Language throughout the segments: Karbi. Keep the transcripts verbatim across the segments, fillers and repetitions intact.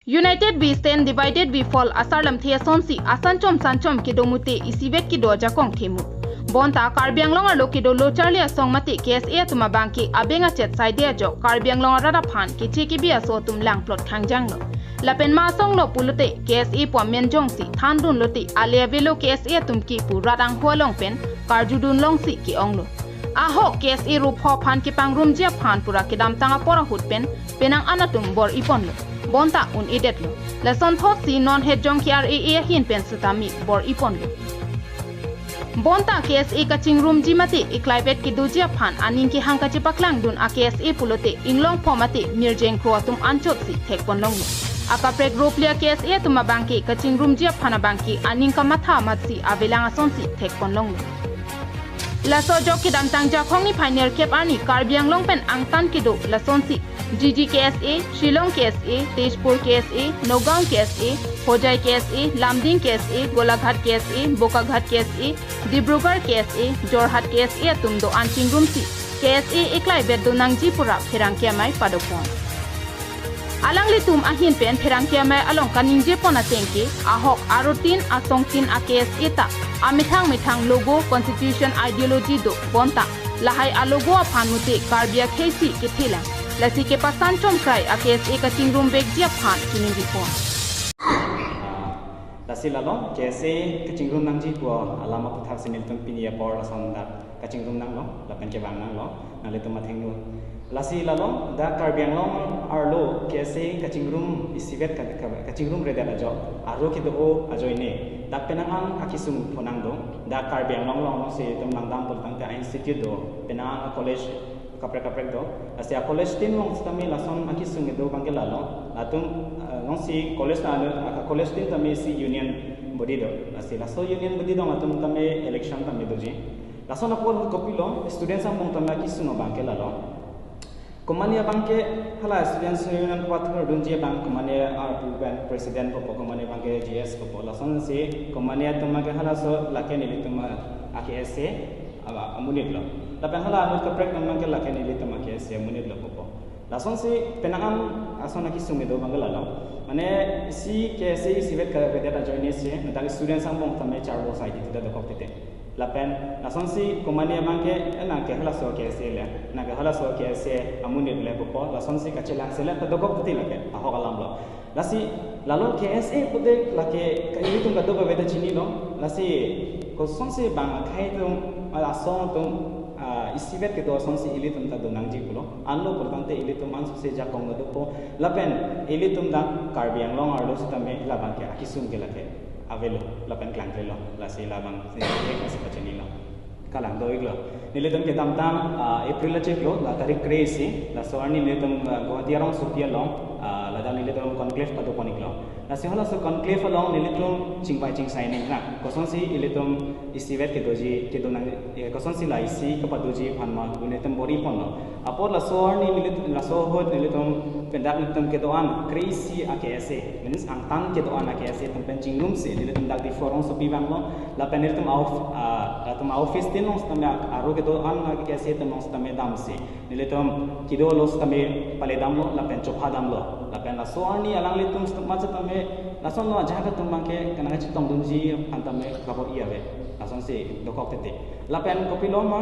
United we stand, divided we fall asar lamthe asonsi asan chom san chom kedo mute isivet kedo ajakong themu. Bonta Karbi Anglong arlo kedo lo charli asong mate K S A atum abangke abeng achet saide ajok Karbi Anglong arat aphan keche kebi aso atum langplot khangjanglo. Lapen ma asong lo pulote K S A pu amen jongsi thandun lote ale avelo K S A atum ke pu rat angho along pen karjudun longsi ke-onglo. Ahok K S A rup ho aphan kepangrumji aphan pura kedamtang apor ahut pen penang an atum bor-iponlo. Bonta un-edetlo. Lasonthotsi non hetjong K R A A ahin pen setame bor-iponlo. Bonta K S A kachingrumji mate eklaivet kedoji aphan aning kehang kachepaklangdun a K S A pulote inglong pho mate mirjeng kro atum anchotsi thekponlonglo. Akaprek ropli a K S A atum abangke kachingrumji aphan abangke aning kamatha amatsi avelang asonsi thekponlonglo. Laso ajok kedamtang Jakhong niphai nerkep arni Karbi Anglong pen angtan kedo lasonsi G G K S A, Shillong K S A, Tezpur K S A, Nagaon K S A, Hojai K S A, Lumding K S A, Golaghat K S A, Bokaghat K S A, Dibrugarh K S A, Jorhat K S A atum do-an chingrumsi K S A eklaivet do nangji pura pherangke amei padopon. Alanglitum ahin pen pherangke amei along kaningjepon atengke, ahok arutin asongtin a K S A ta amethang methang logo, constitution, ideology do bonta lahai a logo aphan mute Karbi akhei si kethelang. Lasi kepasan chomkrai a K S A kachingrum vekji aphan chiningjepon. Ah, lasi lalo K S A kachingrum nangji pu alam aputhak si nelitum pini apor lason dak kachingrum nanglo, lapen kevang nanglo, nanglitum athengno. Lasi lalo, dak Karbi Anglong arlo K S A kachingrum isivet ka, ka, kachingrum redet ajo, arlo kedo ajoine, dak penang an akesung pho nangdo, dak Karbi Anglong along si itum langdam pulotangte a institute do, penang an college kaprek kaprek do. Lasi a college tin along sitame lason akesung kedo abangke lalo. Latum, eh, alongsi college na, ah, college tin tame isi union body do. Lasi laso union body along atum tame election tame doji. Lason apor kopilo, students angbong tame akesung abangke lalo. Komane abangke hala students union kepathurdunji abang komane arpu pen president kopo, komane abangke G S kopo. Lasonsi komane atum abangke halaso lake nelitum a K S A aba amonit lo. Lapen hala anut kaprek atum abangke lake nelitum a K S A amonit lo kopo. Lasonsi penang an ason akesung kedo abangke lalo. Mane isi K S A isivet kavedet ajoine si, dak students angbong tame charbo sai di tidak dokok tete. Lapen lasonsi komane abangke, eh, nangke halaso K S A le, nangke halaso K S A amonit le kopo, lasonsi kachelang selet ta dokok tete lake, ahok alam lo. Lasi lalo K S A pute lake ka ilitum kadokave ta chinilo. Lasi kosonsi bang akhei atum, ah, asong atum, ah, isivet kedo asonsi ilitum ta do nangji pulo. Anlo pulotangte ilitum ansose jakong kedo po. Lapen ilitum dak Karbi Anglong arlo sitame labangke akesung ke lake avelo, lapen klangklelo. Lasi labang si, si pachinilo. Kalang do-iklo. Nelitum kedamtang, ah, April achiklo, la tarik kre-isi, laso arni nelitum, ah, Guwahati arongsopi along, ah, ladak nelitum conclave padopon-iklo. Lasi halaso conclave along nelitum chingvai chingsai ning na. Kosonsi ilitum isivet kedoji, kedo nang, eh, kosonsi la isi kepadoji aphan ma, nelitum bor-iponlo. Apot laso arni nelitum, laso ahut nelitum pendak nelitum kedo-an kre-isi a K S A, means angtan kedo-an a K S A atum pen chingrumsi nelitum dak Diphu arongsopi vanglo, lapen nelitum auf-, ah, latum office tin along sitame arlo kedo-an a K S A atum along sitame damsi nelitum kedo lo sitame pale damlo, lapen chopha damlo, lapen laso arni alanglitum sitame, lason lo ajahak atum abangke kanang kachetongdunji aphan tame kabor-i ave, lasonsi dokok tete. Lapen kopilo ma,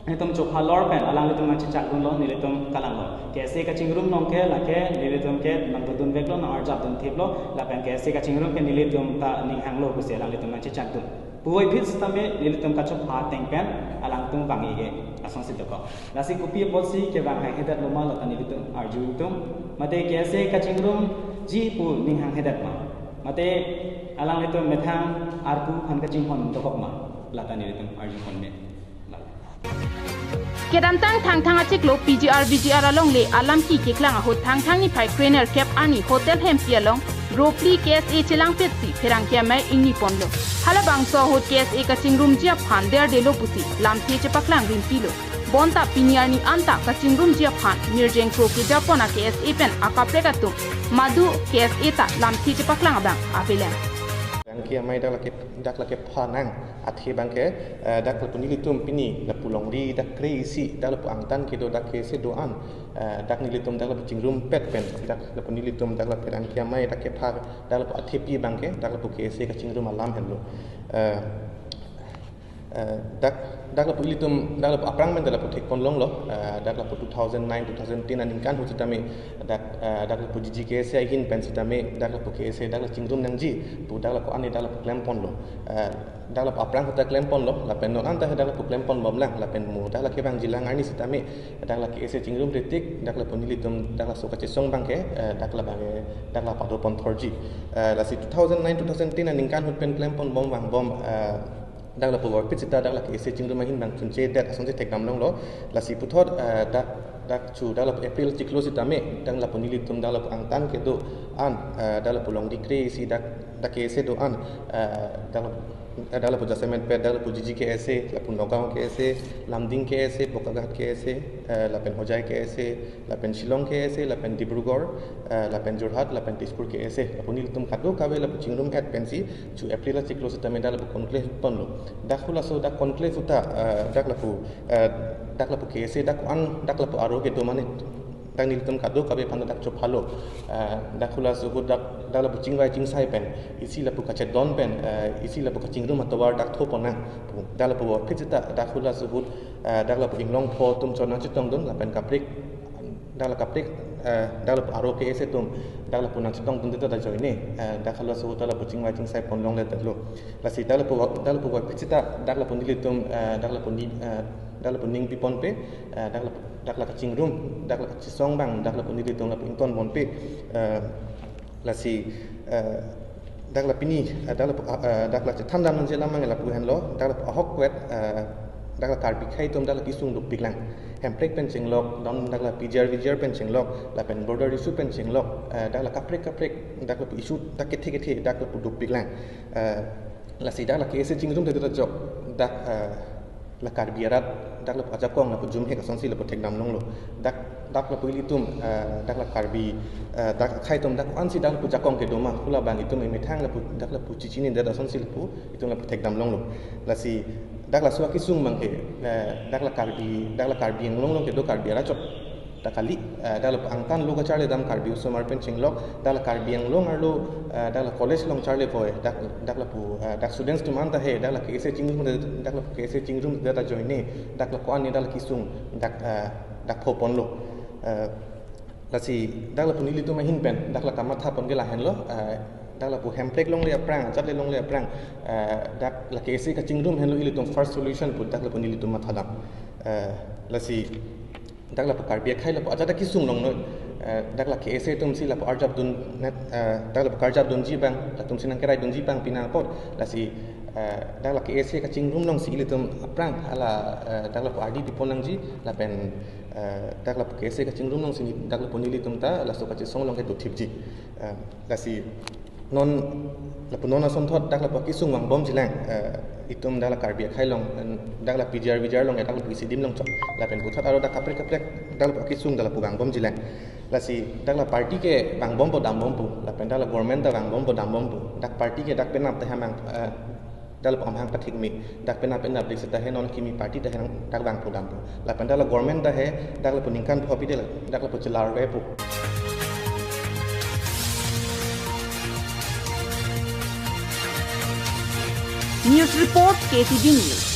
nelitum chopha lor pen alanglitum nangchechakdunlo, nelitum kalanglo. K S A kachingrum along ke lake nelitum ke nangdodun veklo, nang-arjapdun thiplo, lapen K S A kachingrum ke nelitum ta ning hanglo pusi alanglitum nangchechakdun. Puvoiphit sitame nelitum kachopha ateng pen alangtum vang-i-e, lasonsi dokok. Lasi kopi apotsi kevang haihedet lo ma lata nelitum arju-iktum. Mate K S A kachingrumji pu ning hanghedet ma? Mate alanglitum methang arpu aphan kachinghon dokok ma? Lata nelitum arjupon me. Kedamtang Thangthang achiklo P G R V G R alongle alam ki keklang ahut Thangthang niphai kre nerkep arni Hotel Hempi along ropli K S A chelangpetsi pherangke amei ingniponlo. Halabangso ahut K S A kachingrumji aphan derdelo pusi lamthe chepaklang rimpilo. Bonta pini arni anta kachingrumji aphan mirjeng kro kejapon a K S A pen akaprek atum madu K S A ta lamthe chepaklang abang avelang. Angki amei dak lake, dak lake phanang athe abangke, eh, dak lapu nelitum pini lapu longri dak kre-isi dak lapu angtan kedo dak KSA do-an, eh, dak nelitum dak lapu chingrumpet pen, dak lapu nelitum dak lapu angki amei dak kepha dak lapu athepi abangke dak lapu KSA kachingrum alam henlo. Eh, eh, dak, dak lapu ilitum dak lapu aphrang pen dak lapu thekponlonglo, eh, dak lapu two thousand nine, two thousand ten aningkan ahut sitame dak, eh, dak lapu GGKSA ahin pen sitame dak lapu KSA dak la chingrum nangji pu dak la ko-an dak lapu klemponlo. Eh, dak lapu aphrang ahut ta klemponlo, lapen non anta dak lapu klemponbomlang, lapen mo dak la kevangjilang arni sitame dak la KSA chingrumre tik dak lapu nelitum dak laso kachesong abangke, eh, dak la abangke dak la padoponthorji. Eh, lasi two thousand nine, two thousand ten aningkan ahut pen klemponbom vangbom, eh, dak lapu vorphit sita dak la KSA chingrum ahin abang chunchedet asonsi thekdamlonglo. Lasi puthot, eh, dak, dak chu dak lapu April chiklo sitame dak lapu nelitum dak lapu angtan kedo-an, eh, dak lapu longri kre-isi dak, dak KSA do-an, eh, dak lapu, eh, dak lapu jasemetpet dak lapu GGKSA, lapu Nagaon KSA, Lumding KSA, Bokaghat KSA, eh, lapen Hojai KSA, lapen Shillong KSA, lapen Dibrugarh, eh, lapen Jorhat, lapen Tezpur KSA. Lapu nelitum kadokave lapu chingrum-et pensi chu April achiklo sitame dak lapu conclave ponlo. Dak halaso dak conclave ahut ta, eh, dak lapu, eh, dak lapu KSA dak ko-an dak lapu aro kedo mane dak nelitum kadokave aphan dak chophalo. Eh, dak halaso ahut dak, dak lapu chingvai chingsai pen isi lapu kachedon pen, eh, isi lapu kachingrum atovar dak thoponang pu dak lapu vorphit sita dak halaso ahut, eh, dak lapu inglongpo atum chot nangchetongdun lapen kaprek, dak la kaprek, eh, dak lapu aro KSA atum dak lapu nangchetongdunde ta ajoine, eh, dak halaso ahut dak lapu chingvai chingsai ponlongledetlo. Lasi dak lapu, dak lapu vorphit sita dak lapu nelitum, eh, dak lapu ni, eh, dak lapu ning piponpe, eh, dak lapu, dak la kachingrum, dak la kachesong abang dak lapu nelitum lapu ingtonponpe, eh, lasi, eh, dak la pini, eh, dak lapu, eh, dak la chethandam nangji alam abang lapu henlo, dak lapu ahokpet, eh, dak la Karbi akhei atum dak la kesung dopiklang. Hemprek pen chenglok, dam dak la PGR VGR pen chenglok, lapen border issue pen chenglok, eh, dak la kaprek kaprek dak lapu issue dak kethe kethe dak lapu dopiklang. Eh, lasi dak la KSA chingrumde ta ajok dak, eh, la Karbi arat dak lapu ajakong lapu jumhek asonsi lapu thekdamlonglo. Dak, dak lapu ilitum, eh, dak la Karbi, eh, dak akhei atum dak ko-ansi dak lapu jakong kedo ma pu labang itum emethang lapu dak lapu chichinidet asonsi lapu itum lapu thekdamlonglo. Lasi dak laso akesung abangke, eh, dak la Karbi, dak la Karbi Anglong along kedo Karbi arat chot ta kali, eh, dak lapu angtan lo kacharlidam Karbi osomar pen chenglok, dak la Karbi Anglong arlo, eh, dak la college along charli poi, dak, dak lapu, eh, dak students atum anta he dak la KSA chingrum, dak lapu KSA chingrumde ta ajoine dak la ko-an dak la kesung dak, eh, dak phoponlo. Eh, lasi dak lapu nelitum ahin pen dak la kamathapon ke lahenlo, eh, dak lapu Hemprek longle aphrang, ajat le longle aphrang, eh, dak la KSA kachingrum henlo ilitum first solution pu dak lapu nelitum mathadam. Eh, lasi dak lapu Karbi akhei lapu ajat dak kesung longno, eh, dak la KSA atumsi lapu arjapdun, eh, dak lapu karjapdunji abang, latumsi nangkeraidunji abang pina apot, lasi, eh, dak la KSA kachingrum alongsi ilitum aphrang hala, eh, dak lapu ardi pipon nangji, lapen, eh, dak lapu KSA kachingrum alongsi ni, dak lapu nelitum ta laso kachesong along kedo thipji. Eh, lasi non, lapu non asonthot dak lapu akesung vangbomjilang, eh, itum dak la Karbi akhei along, eh, dak la PGR VGR along, eh, dak lapu isidim along chot. Lapen puthot aro dak kaprek kaprek dak lapu akesung dak lapu vangbomjilang. Lasi dak la party ke vangbompo dambompo, lapen dak la government ta vangbompo dambompo. Dak party ke dak penap ta hemang, eh, dak lapu amahang pathik me, dak penap penap dik seta he non kimi party ta he nang dak vangpo dampo. Lapen dak la government ta he dak lapu ningkan pho pide la, dak lapu chelarvepo. News report, KTV News.